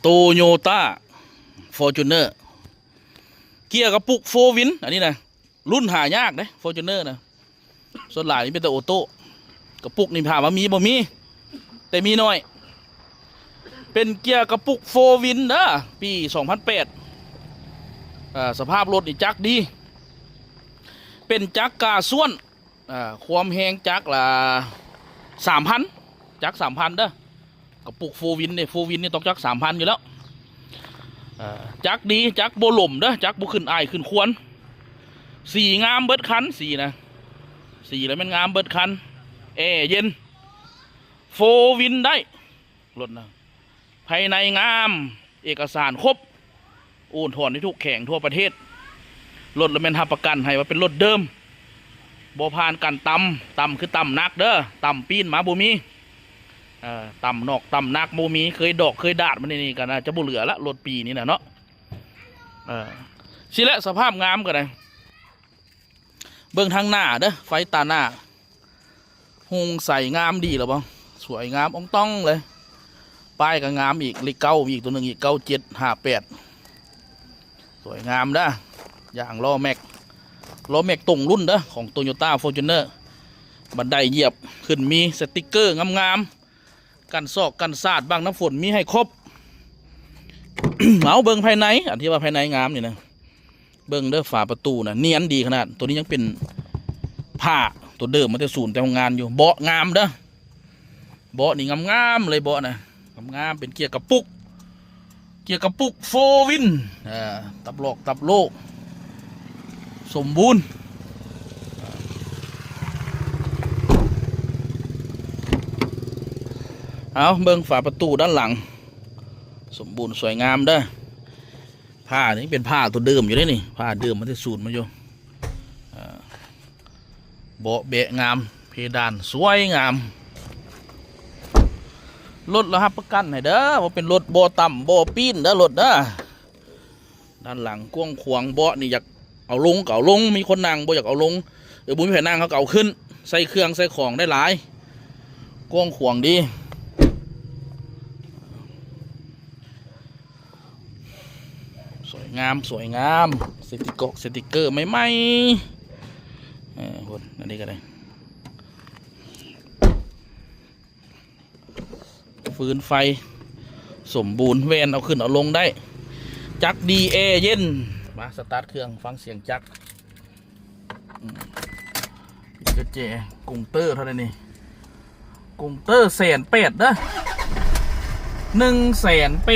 Toyota Fortuner ເກຍກະປຸກໂຟວິນ ອັນນີ້ນະ ລຸ້ນຫາຍາກເດ້ Fortuner ນະ. ສ່ວນຫຼາຍນີ້ເປັນແຕ່ໂອໂຕ້ ກະປຸກນີ້ຖາມວ່າມີບໍ່? ມີ ແຕ່ມີໜ້ອຍ. ເປັນເກຍກະປຸກໂຟວິນເດີ ປີສອງພັນແປດ. ເອີ ສະພາບລົດນີ້ຈັກດີ ເປັນຈັກກາສ່ວນ ເອີ ຄວາມແຮງຈັກລະສາມພັນ ຈັກສາມພັນເດີ. ກະປຸກໂຟວິນເດ້ ໂຟວິນນີ້ຕ້ອງຈັກສາມພັນຢູ່ແລ້ວ. ເອີ ຈັກດີ ຈັກບໍ່ຫຼົມເດີ ຈັກບໍ່ຂຶ້ນອາຍຂຶ້ນຄວນ. ສີງາມເບິດຄັນ ສີນະ ສີລະແມ່ນງາມເບິດຄັນ. ແອເຢັນ ໂຟວິນໄດ້ ລົດນະ ພາຍໃນງາມ ເອກະສານຄົບ ໂອນຖອນໄດ້ທຸກແຂວງທົ່ວປະເທດ. ລົດລະແມ່ນຮັບປະກັນໃຫ້ວ່າເປັນລົດເດີມ ບໍ່ຜ່ານການຕຳ ຕຳຄືຕຳໜັກເດີ ຕຳປີ້ນມາບໍ່ມີ. ເອີ ຕຳໜອກຕຳໜັກບໍ່ມີ ເຄີຍດອກເຄີຍດາດມານີ້ ນີ້ກະໜ້າຈະບໍ່ເຫຼືອລະ ລົດປີນີ້ນະເນາະ. ເອີ ຊີ້ແຫຼະ ສະພາບງາມກະໄດ້. ເບິ່ງທາງໜ້າເດີ ໄຟຕາໜ້າ ຮຸ່ງໃສງາມດີລະບໍ່? ສວຍງາມອອງຕອງເລີຍ. ປ້າຍກະງາມອີກ ເລກເກົ້າມີອີກໂຕໜຶ່ງອີກ ເກົ້າເຈັດຫ້າແປດ ສວຍງາມເດີ. ຢາງລໍ້ແມັກ ລໍ້ແມັກຕົງລຸ້ນເດີ ຂອງ Toyota Fortuner. ບັນໄດຢຽບຂຶ້ນມີສະຕິກເກີງາມໆ ກັນຊອກກັນສາດບັງນ້ຳຝົນມີໃຫ້ຄົບ. ເອົາເບິ່ງພາຍໃນ ອັນທີ່ວ່າພາຍໃນງາມນີ້ນະ ເບິ່ງເດີ ຝາປະຕູນະ ນຽນດີຂະໜາດ. ໂຕນີ້ຍັງເປັນຜ້າໂຕເດີມມາແຕ່ສູນແຕ່ໂຮງງານຢູ່. ເບາະງາມເດີ ເບາະນີ້ງາມໆເລີຍ ເບາະນະ ງາມໆ ເປັນເກຍກະປຸກ ເກຍກະປຸກໂຟວິນ ເອີ ຕັບຫຼອກຕັບໂລກ ສົມບູນ. ເອົາເບິ່ງຝາປະຕູດ້ານຫຼັງ ສົມບູນສວຍງາມເດີ. ຜ້ານີ້ເປັນຜ້າໂຕເດີມຢູ່ເດ້ນີ້ ຜ້າເດີມມາແຕ່ສູນມາຢູ່. ເອີ ເບາະແບະງາມ ເພດານສວຍງາມ. ລົດລະຮັບປະກັນໃຫ້ເດີ ວ່າເປັນລົດບໍ່ຕຳບໍ່ປີ້ນເດີ ລົດເດີ. ດ້ານຫຼັງກວ້າງຂວາງ ເບາະນີ້ຢາກເອົາລົງກະເອົາລົງ ມີຄົນນັ່ງ ບໍ່ຢາກເອົາລົງ ເອີ ບໍ່ມີໃຜນັ່ງເຮົາກະເອົາຂຶ້ນ ໃສ່ເຄື່ອງໃສ່ຂອງໄດ້ຫຼາຍ ກວ້າງຂວາງດີ. ສວຍງາມ ສວຍງາມ ສະຕິກເກີ ສະຕິກເກີໃໝ່ໆ. ເອີ ພຸ້ນ ອັນນີ້ກະໄດ້ ຟືນໄຟສົມບູນ ແວ່ນເອົາຂຶ້ນເອົາລົງໄດ້ ຈັກດີແອເຢັນ. ມາສະຕາດເຄື່ອງ ຟັງສຽງຈັກ. ອືມ ປີກະແຈ ກຸງເຕີເທົ່າໃດນີ້? ກຸງເຕີແສນແປດເດີ ໜຶ່ງແສນແປ